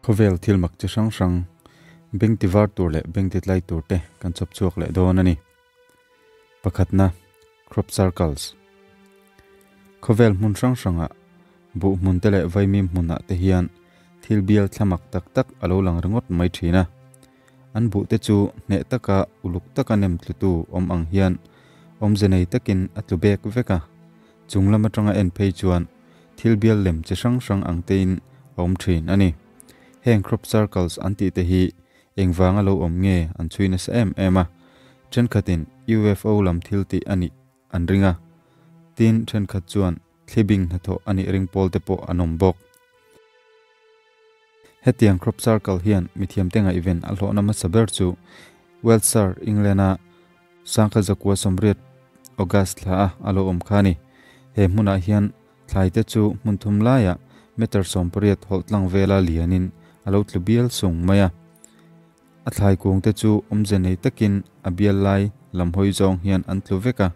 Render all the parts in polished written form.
Khawvel thil mak chi hrang hrang, beng ti var tur leh beng ti tlai tur te kan chawp chhuak leh dawn a ni. Pakhatna, Crop Circles. Khawvel hmun hrang hrangah buh hmun te leh vaimim hmunah te hian thil bial thla mak tak tak a lo lang ringawt mai thin a. An buh te chu hneh taka uluk taka nem tlutu awm ang hian awmze nei takin a tlu bek vek a. Chung lam atanga en phei chuan thil bial lem chi hrang hrang ang tein a awm thin a ni. Heng crop circles an tih te hi engvanga lo awm nge an chhui nasa em em a, thenkhatin UFO lam thil tih a nih an ring a, tin thenkhat chuan thlibing hnathawh a nih ring pawl te pawh an awm bawk. Hetiang crop circle hian mithiamte ngaihven a hlawhna hmasa ber chu Wiltshire, England-a Sangha zakua 80 August thla a a lo awm kha a ni. He hmunah hian thlai te chu hmun thum laiah meter 80 hawlh tlang vela lianin a lo tlu bial sung mai a. A thlai kung te chu awmze nei takin a bial lai lam hawi zawng hian an tlu vek a.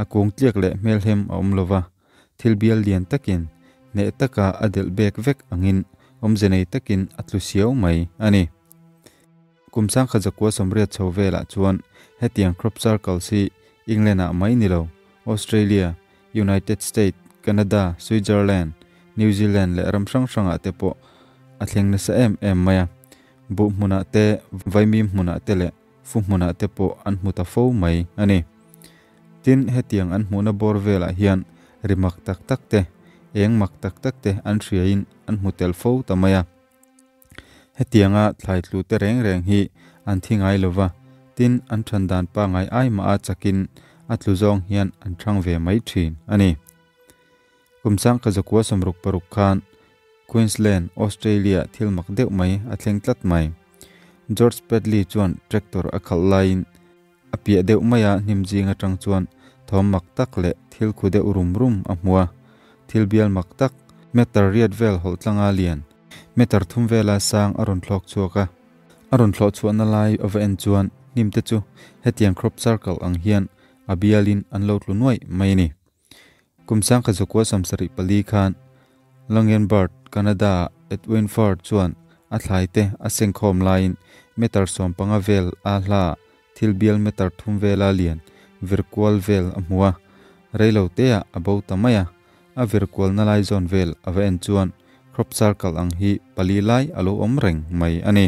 A kung tliak leh hmelhem a awm lova, thil bial lian takin hneh taka a delh bek vek angin awmze nei takin a tlu siau mai a ni. Kum 1980 chho velah chuan hetiang crop circles hi England-ah mai ni lo, Australia, United States, Canada, Switzerland, New Zealand leh ram hrang hrangah te pawh a thleng nasa em em mai a. Buh hmunah te, vaimim hmunah te leh fu hmunah te pawh an hmu ta fo mai a ni. Tin, hetiang an hmuhna bawr velah hian ri mak tak tak te, eng mak tak tak te an hriain an hmu tel fo ta mai a. Hetianga thlai tlu te reng reng hi an thi ngai lo va, tin an than dan pangai ai mah a chakin a tlu zawng hian an thang ve mai thin a ni. Kum 1966 khan Queensland, Australia thil mak deuh mai a thleng tlat mai. George Pedley chuan tractor a khalh laiin a piah deuh maia hnim zing atang chuan thawm mak tak leh thil khu deuh rum rum a hmu a. Thil bial mak tak, meter riat vel hawlh tlanga lian, meter thum vela sang a rawn thlawk chhuak a. A rawn thlawh chhuahna lai a va en chuan hnim te chu hetiang crop circle ang hian a bialin an lo tlu nuaih mai a ni. Kum 1974 khan Langenburg, Canada-ah Edwin Ford chuan a thlai te a sengkhawm laiin meter 15 vel a hla thil bial meter 3 vela lian vir kual vel a hmu a. Reilo teah a bo ta mai a, a vir kualna lai zawn vel a va en chuan crop circle ang hi pali lai a lo awm reng mai a ni.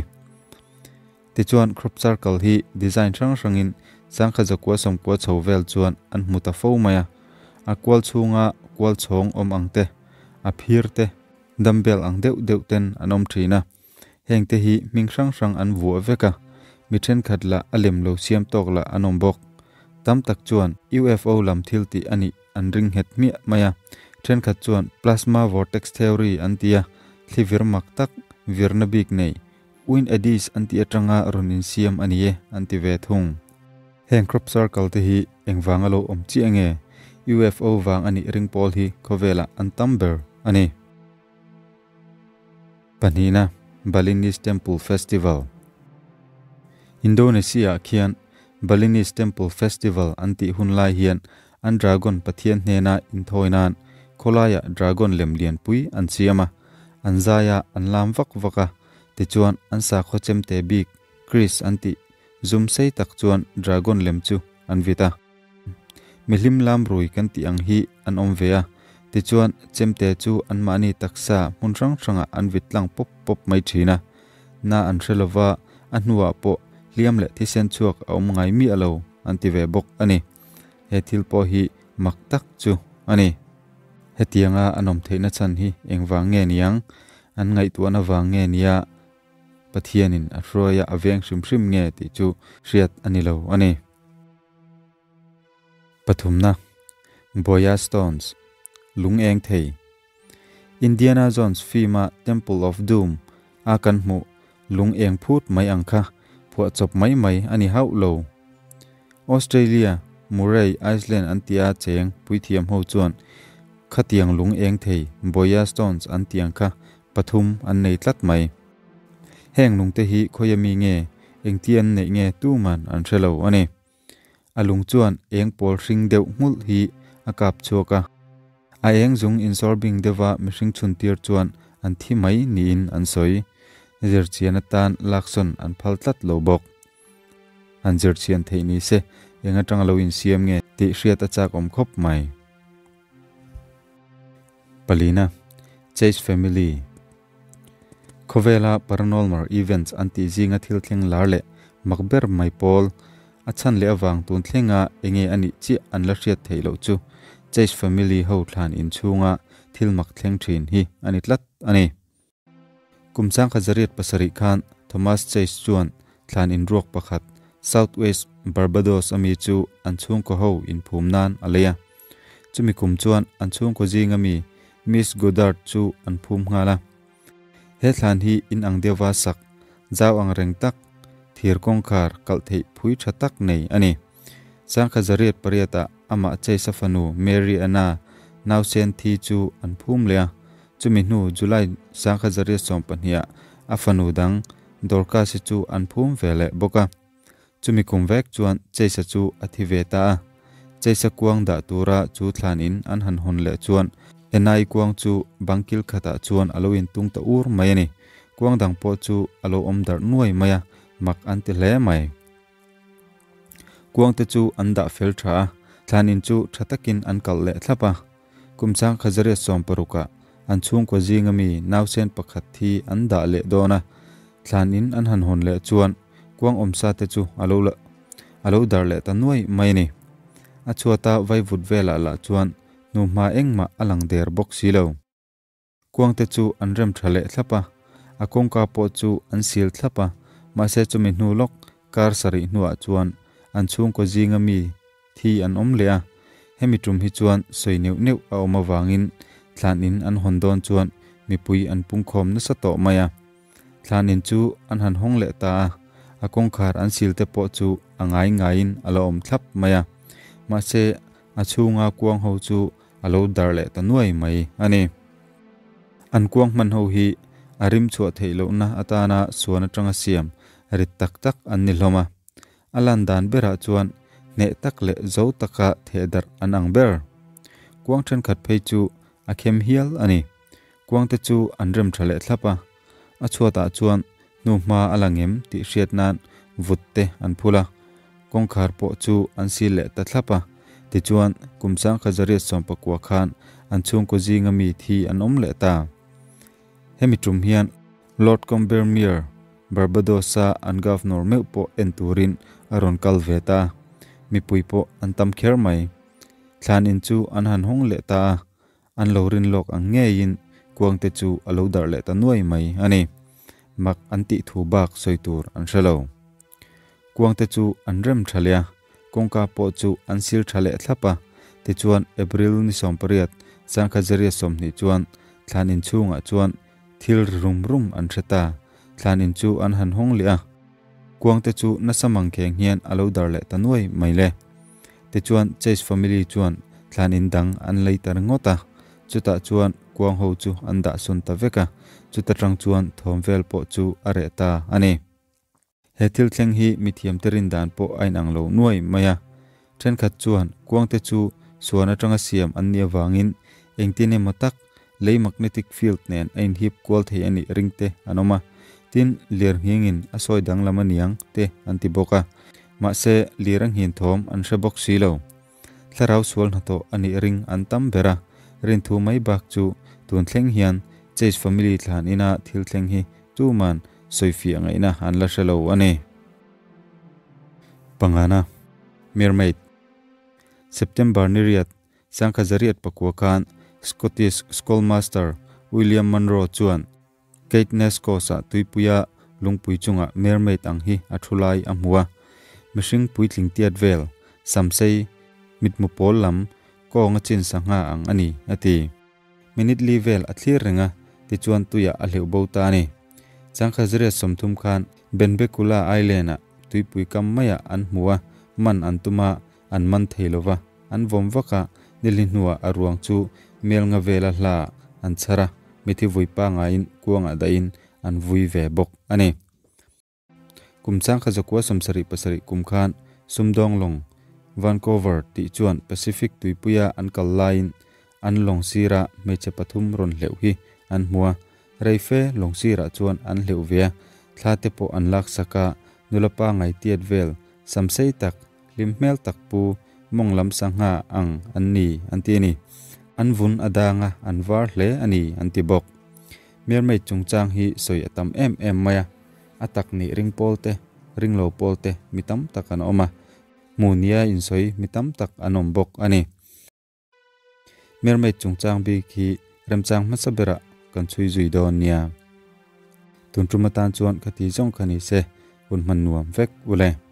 Tichuan crop circle hi design hrang hrangin 1990 chho vel chuan an hmu ta fo mai a, a kual chhunga kual chhawng awm ang te, a phir te, dumbbell ang deuh deuh ten an awm thin a. Heng te hi hming hrang hrang an vuah vek a, mi thenkhat lah a lem lo siam tawk lah an awm bawk. Tam tak chuan UFO lam thil tih a nih an ring nghet hmiah mai a, thenkhat chuan plasma vortex theory an ti a, thli vir mak tak, virna bik nei, Wind eddies an tih atanga rawn insiam a ni e an ti ve thung. Heng crop circle te hi engvanga lo awm chiah nge? UFO vang a nih ring pawl hi khawvelah an tam ber a ni. Pahnihna, Balinese Temple Festival. Indonesia-ah khian Balinese Temple Festival an tih hun lai hian an dragon pathian hnena inthawi nan khawlaiah dragon lem lianpui an siam a, an zai a, an lam vak vak a, tichuan an sakhaw chemte bik Kris an tih zum sei tak chuan dragon lem chu an vit a. Mihlim lam rui kan tih ang hi an awm ve a, tichuan chemte chu anmahni taksa hmun hrang hrangah an vit tlang pawp pawp mai thin a. Na an hre lova, a hnuah pawh hliam leh thisen chhuak a awm ngai miah lo an ti ve bawk a ni. He thil pawh hi mak tak chu a ni. Hetianga an awm theihna chhan hi engvang nge niang? An ngaihtuahna vang nge nia Pathianin a hruaia a veng hrim hrim nge tih chu hriat a ni lo a ni. Pathumna, Boya Stones, lung eng thei. Indiana Jones film-a Temple of Doom a kan hmuh lung eng phut mai ang kha phuahchawp mai mai a ni hauh lo. Australia, Murray Island an tia cheng puithiam ho chuan khatiang lung eng thei Boya Stones an tiang kha pathum an nei tlat mai. Heng lungte hi khawi ami nge, engti an neih nge tuman an hre lo a ni. A lung chuan eng pawl hring deuh nghulh hi a kap chhuak a. A eng zung insawrbing deuha mihring chhuntir chuan an thi mai niin an sawi. Zirchian atan laksawn an phal tlat lo bawk. Han zirchian theih ni se, eng atanga lo insiam nge tih hriat a chak awm khawp mai. Palina, Chase Family Khawvela paranormal events an tih zinga thil thleng lar leh mak ber mai pawl a chhan leh avang tun thlenga enge a nih chiah an la hriat theih loh chu Chase Family ho thlan inchhunga thil mak thleng thin hi a ni tlat a ni. Kum 1807 khan Thomas Chase chuan thlan inruak pakhat South West Barbados ami chu an chhungkaw ho inphum nan a lei a. Chumi kum chuan an chhungkaw zing ami Miss Goddard chu an phum nghal a. He thlan hi in ang deuhva sak, zau ang reng tak, thir kawngkhar kalh theih phui tha tak nei a ni. 1808 ah amah Chase-a fanu Mary Anna nausen thi chu an phum leh a. Chumi hnu July 1812 ah a fanu dang Dorcas-i chu an phum ve leh bawk a. Chumi kum vek chuan Chase-a chu a thi ve ta a. Chase-a kuang dah tura chu thlan in an han hawn leh chuan Anna-i kuang chu bang kil khatah chuan a lo intung ta ur mai a ni. Kuang dang pawh chu a lo awm darh nuai mai a, mak an ti hle mai. Kuangte chu an dah fel tha a, thlan in chu tha takin an kalh leh thlap a. Kum 1860 ah an chhungkaw zinga mi nausen pakhat hi an dah leh dawn a, thlan in an han hawn leh chuan kuang awmsa te chu a lo a lo dar leh ta nuai mai a ni. A chhuata vaivut velah lah chuan hnuhma engmah a lang der bawk si lo. Kuangte chu an rem tha leh thlap a, a kawngka pawh chu an sil thlap a, mahse chumi hnu lawk kar sarih hnuah chuan an chhungkaw zinga mi thi an awm leh a, hemi tum hi chuan sawi neuh neuh a awm avangin thlan in an hawn dawn chuan mipui an pungkhawm nasa tawh mai a. Thlan in chu an han hawng leh ta a, a kawngkhar an sil te pawh chu a ngai ngaiin a la awm thlap mai a, mahse a chhunga kuang ho chu a lo dar leh ta nuai mai a ni. An kuang hman ho hi a rim chhuah theih lohna atana suan atanga siam rit tak tak an ni hlawm a. A lan dan berah chuan hneh tak leh zo taka theh darh an ang ber. Kuang thenkhat phei chu a khem hial a ni. Kuangte chu an rem tha leh thlap a, a chhuatah chuan hnuhma a la ngem tih hriat nan vut te an phul a. Kawngkhar pawh chu an sil leh ta thlap a, tichuan kum 1919 khan an chhungkaw zinga mi thi an awm leh ta. Hemi tum hian Lord Combermere, Barbados-a an Governor meuh pawh en turin a rawn kal ve ta a, mipui pawh an tam kher mai. Thlan in chu an han hawng leh ta a, an lo rin lawk ang ngeiin kuangte chu a lo darh leh ta nuai mai a ni. Mak an tih thu bak sawi tur an hre lo. Kuangte chu an rem tha leh a, kawngka pawh chu an sil tha leh thlap a. Tichuan April ni 18, 1920 chuan thlan in chhungah chuan thil ri rum rum an hre ta. Thlan in chu an han hawng leh a, kuangte chu nasa mangkheng hian a lo dar leh ta nuai mai le. Tichuan Chase family chuan thlan in dang an lei ta ringawt a, chutah chuan kuang ho chu an dah sawn ta vek a, chuta tang chuan thawm vel pawh chu a reh ta a ni. He thil thleng hi mithiamte rin dan pawh a inang lo nuai mai a. Thenkhat chuan kuangte chu suan atanga siam an nih avangin engtin emaw tak lei magnetic field nen a inhip kual thei a nih ring te an awm a, tin lir nghingin a sawi danglam a niang te an ti bawk a. Mahse lir a nghin thawm an hre bawk si lo. Thlarau sual hnathawh a nih ring an tam ber a, rinthu mai bak chu tun thleng hian Chase family thlan ina thil thleng hi tuman sawifiah ngaihna an la hre lo a ni. Pangana, Mermaid, September ni riat, 1909 khan Scottish schoolmaster William Munro chuan Caithness Coast-ah tuipuia lungpui chungah mermaid ang hi a thu lai a hmu a. Mihring puitling tiat vel, samsei, mitmu pawl lam, kawng a chin sangha ang a ni, a ti. Minute li vel a thlir reng a, tichuan tuiah a hleuh bo ta a ni. 1930 khan Benbecula Island-ah tuipui kam maiah an hmu a, man an tum a, an man thei lo va, an vawm vak a, nili hnuah a ruang chu mel nga vela hla an chhar a, mithi vui pangaiin kuangah dahin an vui ve bawk a ni. Kum 1977 kum khan sumdawng lawng Vancouver tih chuan Pacific tuipuia an kal laiin an lawng sira hmeichhe pathum rawn hleuh hi an hmu a, Reife lawng sirah chuan an hleuh ve a, thla te pawh an lak sak a, nula pa ngaihtiat vel, samsei tak, hlim hmel tak pu, mawng lam sangha ang an ni an ti a ni. An vun a dang a, an var hle a ni an ti bawk. Mermaid chungchang hi sawi a tam em em mai a, a tak nih ring pawl te, ring lo pawl te mi tam tak an awm a, hmu nia insawi mi tam tak an awm bawk a ni. Mermaid chungchang bik hi remchang hmasa berah kan chhui zui dawn nia. Tun tum atan chuan ka ti zawng kha ni se, hun hman nuam vek ule.